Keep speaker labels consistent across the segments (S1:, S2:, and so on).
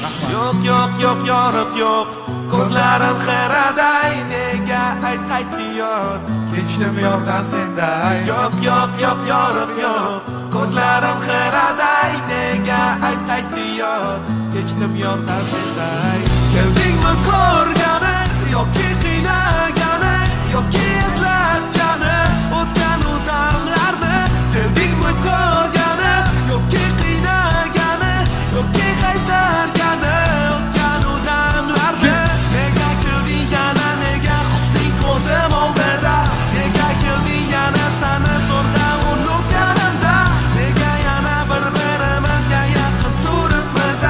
S1: Yo'q yo'q yo'q yoriq yo'q, ko'zlarim xiraday, nega ayt qaytdi yor,
S2: Kechdim yordan senday.
S1: Yo'q yo'q yo'q yoriq yo'q, ko'zlarim xiraday, nega ayt qaytdi yor, kechdim yordan senday. Keldingmi ko'rgani yoki qiynagani yoki eslatgani o'tgan u damlarni? Keldingmi ko'rgani yoki qiynagani yoki qaytargani o'tgan u damlarni? Nega kelding yana, nega husning ko'zim oldida? Nega kelding yana sani zo'rg'a unutganimda? Nega yana bir-birimizga yaqin turibmiz?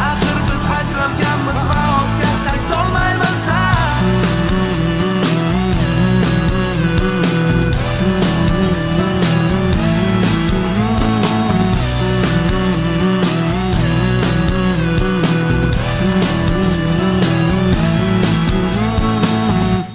S1: Axir biz ajralganmiz va ortga qaytolmaymiz.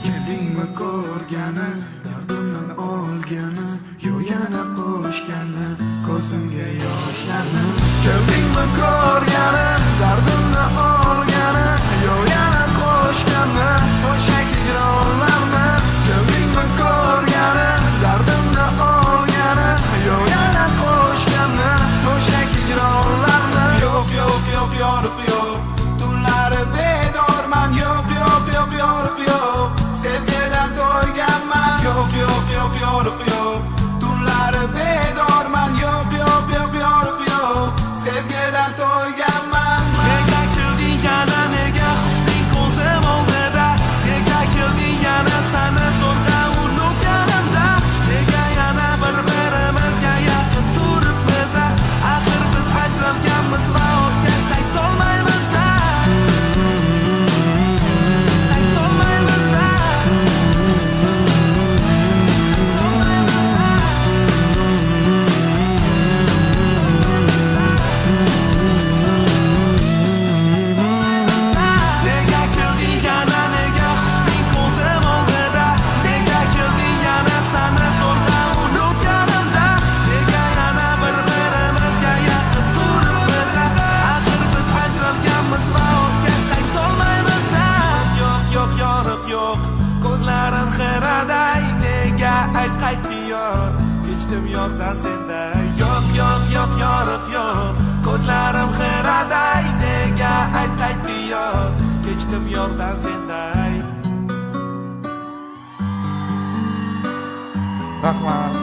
S2: Keldingmi ko'rgani, dardimni olgani, yo yana qo'shgani ko'zimga yoshlarni?
S1: Keldingmi ko'rgani, dardimni olgani, yo yana qo'shgani o'sha hijronlarni? Keldingmi ko'rgani, dardimni olgani, yo yana qo'shgani o'sha hijronlarni?
S2: Yo'q yo'q yo'q yoriq yo'q, tunlari bedorman. Yo'q yo'q yo'q yoriq yo'q, sevgidan to'yganman. Yo'q yo'q yo'q yoriq yo'q, tunlari bedorman. Yo'q yo'q yo'q yoriq yo'q, sevgidan to'yganman.
S1: Nega kelding yana, nega husning ko'zim oldida? Nega kelding yana sani zo'rg'a unutganimda? Nega yana bir-birimizga yaqin turibmiz? Axir biz ajralganmiz va ortga qaytolmaymiz. Qaytolmaymiz. Nega kelding yana, nega husning ko'zim oldida? Nega kelding yana sani zo'rg'a unutganimda? Nega yana bir-birimizga yaqin turibmiz? Axir biz ajralganmiz va ortga qaytolmaymiz. Yo'q yo'q yoriq yo'q, ko'zlarim xiraday, nega ayt qaytdi yor, kechdim yordan senday. Yo'q yo'q yo'q yoriq yo'q, ko'zlarim xiraday, nega ayt qaytdi yor, kechdim yordan senday.
S2: Rahmat.